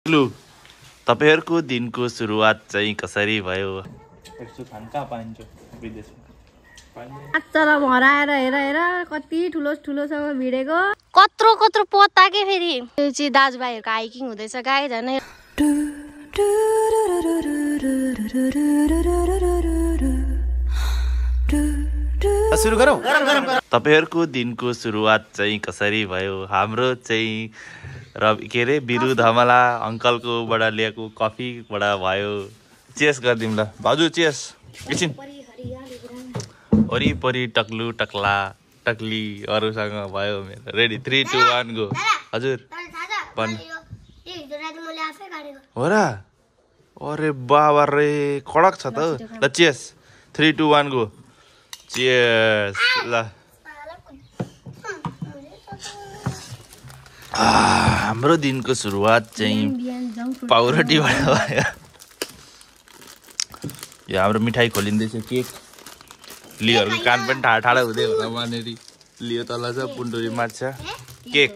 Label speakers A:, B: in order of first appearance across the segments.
A: लु तपाईहरुको दिनको सुरुवात चाहिँ कसरी भयो?
B: अचार भराएर हेर कति ठुलोसँग भिडेको कत्रो पत्ता के फेरि यो चाहिँ दाजुभाइहरुको हाइकिङ हुँदैछ गाइस हैन।
A: सुरु गरौँ। तपाईहरुको दिनको सुरुवात चाहिँ कसरी भयो? हाम्रो चाहिँ के रे बिरु धमला अंकलकोबाट ल्याएको कफीबाट भयो। चेस गर्दिम ल भाउजू, चेस एकछिन। वरिपरि टक्लु टक्ला टक्ली अरूसँग भयो मेरो। Ready 3 2 1 go. हजुर हो र? अरे बाबा रे कडक छ त। ल चेस 3 2 1 गो। चेस ल। हाम्रो दिनको सुरुवात चाहिँ पाउरोटीबाट भयो। यो हाम्रो मिठाई खोलिँदैछ, केक। लियोहरुको कान पनि ठाडा हुँदै होला वहाँनेरि। लियो तल छ, पुन्डुरी माछा केक।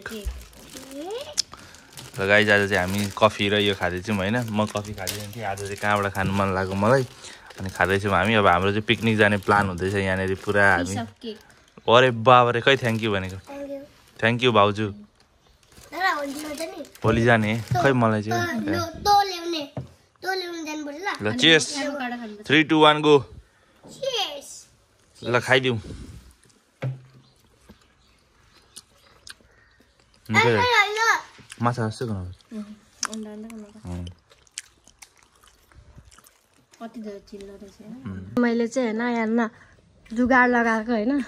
A: र गाइस आज चाहिँ हामी कफी र यो खाँदैछौँ हैन। म कफी खाँदैछु थिएँ, आज चाहिँ कहाँबाट खानु मन लाग्यो मलाई अनि खाँदैछौँ हामी। अब हाम्रो चाहिँ पिकनिक जाने प्लान हुँदैछ यहाँनेरि पुरा हामी। अरे बाबा रे खै थ्याङ्क यू भनेको। थ्याङ्क यू भाउजू। भोलि जाने खै मलाई चाहिँ ल। चेस 3 2 1 गो। ल खाइदिउँ। माछा जस्तो बनाउँछ।
B: मैले चाहिँ हैन यहाँ जुगाड लगाएको हैन।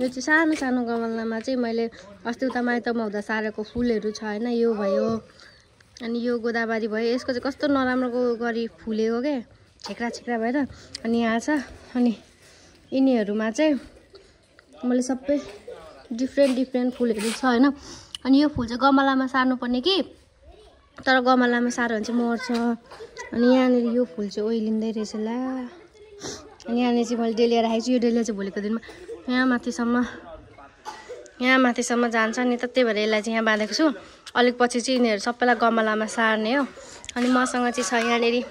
B: यो चाहिँ सानो गमलामा चाहिँ मैले अस्ति उता माइतमा हुँदा सारेको फुलहरू छ हैन। यो भयो अनि यो गोदाबारी भयो। यसको चाहिँ कस्तो नराम्रो गरी फुलेको के छेक्रा भएर। अनि यहाँ छ अनि यिनीहरूमा चाहिँ मैले सबै डिफ्रेन्ट फुलहरू छ हैन। अनि यो फुल चाहिँ गमलामा सार्नुपर्ने कि, तर गमलामा सार्यो भने चाहिँ मर्छ। अनि यहाँनिर यो फुल चाहिँ ओइलिँदै रहेछ ल। अनि यहाँनिर चाहिँ मैले डेलिया राखेको छु। यो डेलिया चाहिँ भोलिको दिनमा यहाँ माथिसम्म जान्छ नि त, त्यही भएर यसलाई चाहिँ यहाँ बाँधेको छु। अलिक पछि चाहिँ यिनीहरू सबैलाई गमलामा सार्ने हो। अनि मसँग चाहिँ छ यहाँनिर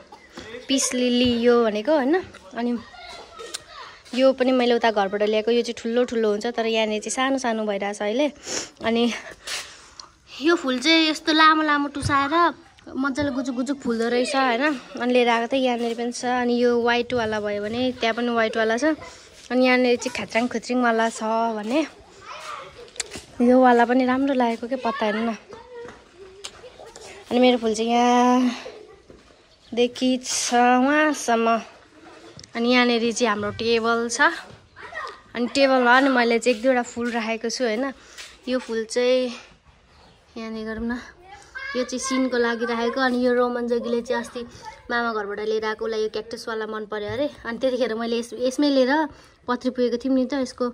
B: पिस लिली यो भनेको हैन। अनि यो पनि मैले उता घरबाट ल्याएको। यो चाहिँ ठुलो हुन्छ, तर यहाँनिर चाहिँ सानो भइरहेछ अहिले। अनि यो फुल चाहिँ यस्तो लामो टुसाएर मजाले गुजुक फुल्दो रहेछ हैन। अनि लिएर आएको थिएँ। यहाँनिर पनि छ। अनि यो वाइटवाला भयो भने त्यहाँ पनि वाइटवाला छ। अनि यहाँनिर चाहिँ खाच्राङ छ भने यो वाला पनि राम्रो लागेको के पत्ता हेर्नु न। अनि मेरो फुल चाहिँ यहाँदेखि छ वहाँसम्म। अनि यहाँनिर चाहिँ हाम्रो टेबल छ। अनि टेबलमा नि मैले चाहिँ 1-2वटा फुल राखेको छु हैन। यो फुल चाहिँ यहाँनिर गरौँ न। यो चाहिँ सिनको लागि राखेको। अनि यो रोमन जोगीले चाहिँ अस्ति मामा घरबाट लिएर आएको, उसलाई यो क्याक्टसवाला मन पर्यो अरे। अनि त्यतिखेर मैले यसमै लिएर पत्री पुगेको थियौँ नि त यसको।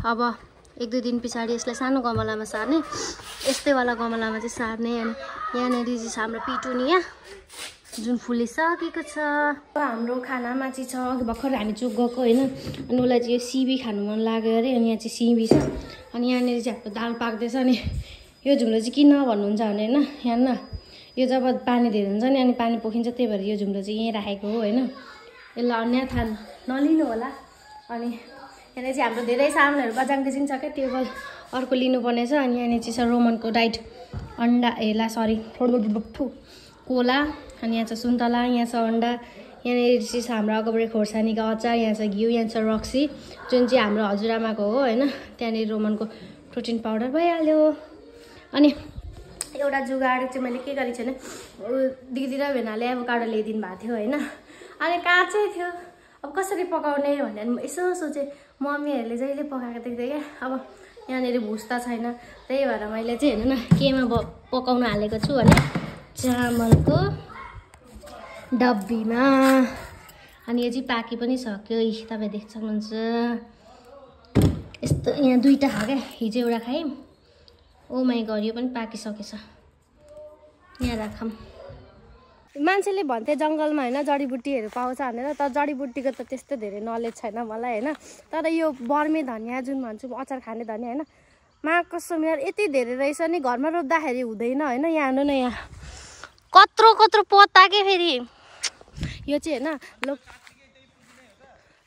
B: अब 1-2 दिन पछाडि यसलाई सानो गमलामा सार्ने, यस्तैवाला गमलामा चाहिँ सार्ने। अनि यहाँनिर चाहिँ हाम्रो पिटुनिया जुन फुलिसकेको छ। हाम्रो खानामा चाहिँ छ अघि भर्खर हामी चुक गएको होइन। अनि उसलाई चाहिँ यो सिबी खानु मन लाग्यो अरे। अनि यहाँ चाहिँ सिबी छ। अनि यहाँनिर चाहिँ हाम्रो दाल पाक्दैछ। अनि यो झुम्रो चाहिँ किन भन्नुहुन्छ भने होइन, यहाँ न यो जब पानी धेरै हुन्छ नि अनि पानी पोखिन्छ, त्यही भएर यो झुम्रो चाहिँ यहीँ राखेको हो होइन। यसलाई अन्य थाहा नलिनु होला। अनि यहाँनिर चाहिँ हाम्रो धेरै सामानहरू बजाङ छ क्या, टेबल अर्को लिनुपर्ने छ। अनि यहाँनिर चाहिँ छ रोमनको डाइट अन्डा कोला। अनि यहाँ छ सुन्तला, यहाँ छ अन्डा। यहाँनिर चाहिँ हाम्रो अगाडि खोर्सानीको अचार, यहाँ छ घिउ, यहाँ छ रक्सी जुन चाहिँ हाम्रो हजुरआमाको हो होइन। त्यहाँनिर रोमनको प्रोटिन पाउडर भइहाल्यो। अनि एउटा जुगाड चाहिँ मैले के गरेको छु भने दिदी र भेनाले एभोकाडो ल्याइदिनु भएको थियो होइन। अनि काँचै थियो, अब कसरी पकाउने भनेर यसो सोचेँ। मम्मीहरूले जहिले पकाएको देख्दै क्या। अब यहाँनिर भुस त छैन, त्यही भएर मैले चाहिँ हेर्नु न केमा पकाउन हालेको छु भने चामलको डब्बीमा। अनि यो चाहिँ पाकी पनि सक्यो, तपाईँ देख्न सक्नुहुन्छ। यस्तो यहाँ 2टा खा क्या, हिजो एउटा खायौँ। ओ माई गड यो पनि पाकिसकेछ। यहाँ राखौँ। मान्छेले भन्थे जङ्गलमा होइन जडीबुटीहरू पाउँछ भनेर, तर जडीबुटीको त त्यस्तो धेरै नलेज छैन मलाई होइन। तर यो बर्मे धनियाँ जुन भन्छु अचार खाने धनियाँ होइन, मा कसम यार यति धेरै रहेछ नि, घरमा रोप्दाखेरि हुँदैन होइन। यहाँ हेर्नु न, यहाँ कत्रो कत्रो पत्ता के फेरि यो चाहिँ होइन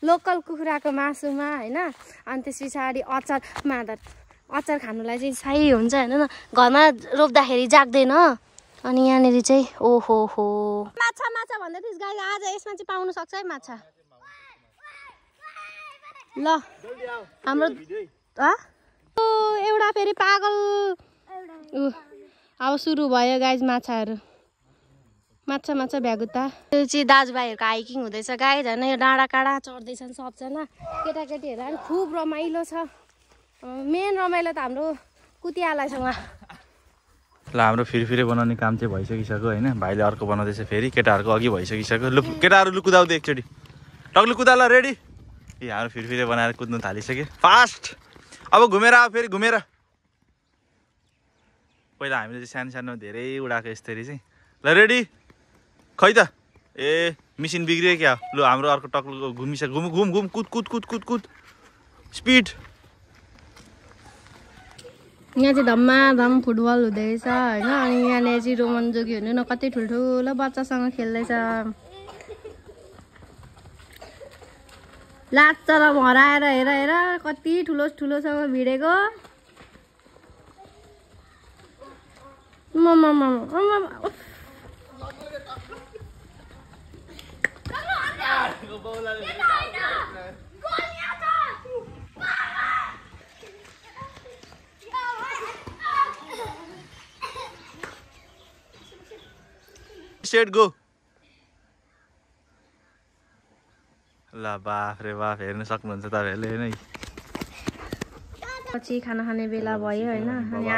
B: लोकल कुखुराको मासुमा होइन अनि त्यस पछाडि अचारमा अचार खानुलाई चाहिँ सही हुन्छ होइन घरमा रोप्दाखेरि जाग्दैन अनि यहाँनिर चाहिँ ओहो हो माछा माछा भन्दै थिइस् गाई आज यसमा चाहिँ पाउनु सक्छ है माछा ल हाम्रो एउटा फेरि पागल अब सुरु भयो गाइज माछाहरू माछा माछा भ्यागुता त्यो चाहिँ दाजुभाइहरूको हाइकिङ हुँदैछ गाइज होइन यो डाँडा काँडा चढ्दैछन् सबजना केटाकेटीहरू पनि खुब रमाइलो छ मेन रमाइलो त हाम्रो कुतियालासँग
A: ल हाम्रो फेरि बनाउने काम चाहिँ भइसकिसक्यो होइन भाइले अर्को बनाउँदैछ फेरि केटाहरूको अघि भइसकिसक्यो लु केटाहरू लु कुदाउँदै एकचोटि टक्लु कुदा ल रेडी ए हाम्रो फेरि बनाएर कुद्नु थालिसक्यो फास्ट अब घुमेर आऊ फेरि घुमेर पहिला हामीले चाहिँ सानो धेरै उडाएको यसरी चाहिँ ल रेडी खै त ए मिसिन बिग्रियो क्या लु हाम्रो अर्को टक्लुको घुमिसक्यो घुम घुम कुद कुद कुद कुद कुद स्पिड
B: यहाँ चाहिँ धम्माधम फुटबल हुँदैछ होइन अनि यहाँनिर चाहिँ रोमन जोगी हुनु न कति ठुल्ठुलो बच्चासँग खेल्दैछ लाच र हराएर हेर हेर कति ठुलोसँग भिडेको
A: सेट गो ल बाफ रे बाफ हेर्न सक्नुहुन्छ तपाईँहरूले होइन
B: पछि खाना खाने बेला भयो होइन अनि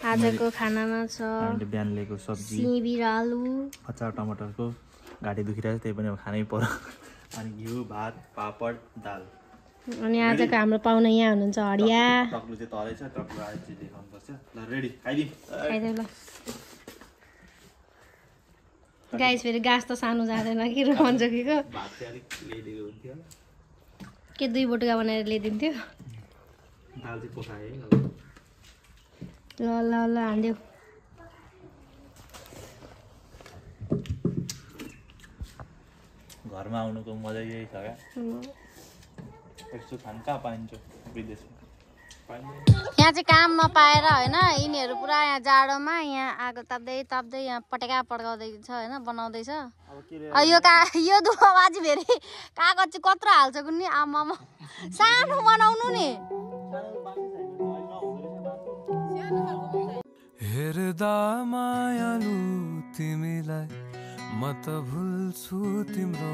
B: आजको खानामा छ
A: बिहान लिएको सब्जी
B: सिमी आलु
A: अचार टमाटरको घाँटी दुखिरहेको त्यही पनि अब खानै पर्यो अनि घिउ भात पापड दाल
B: अनि आजको हाम्रो पाहुना यहाँ हुनुहुन्छ हरिया
A: टक्लु चाहिँ तलै छ टक्लु आएर चाहिँ देखाउनुपर्छ ल रेडी खाइदिउँ
B: ल गाइस फेरि गाँस त सानो जाँदैन कि रोमन जोगीको
A: भात चाहिँ अलिक ल्याइदिएको हुन्थ्यो
B: के 2 बोटुका बनाएर ल्याइदिन्थ्यो
A: दाल चाहिँ पकाएँ
B: ल ल ल हान्देऊ
A: घरमा आउनुको मजा यही छ क्या यस्तो खानु कहाँ पाइन्छ विदेशमा
B: यहाँ चाहिँ काम नपाएर होइन यिनीहरू पुरा यहाँ जाडोमा यहाँ आगो ताप्दै यहाँ पटेका पड्काउँदैछ होइन बनाउँदैछ यो दुःखबाजी फेरि कागज चाहिँ कत्रो हाल्छ कुन्नी आमामा सानो बनाउनु नि
C: हेर्दा मायालु तिमीलाई म त भुल्छु तिम्रो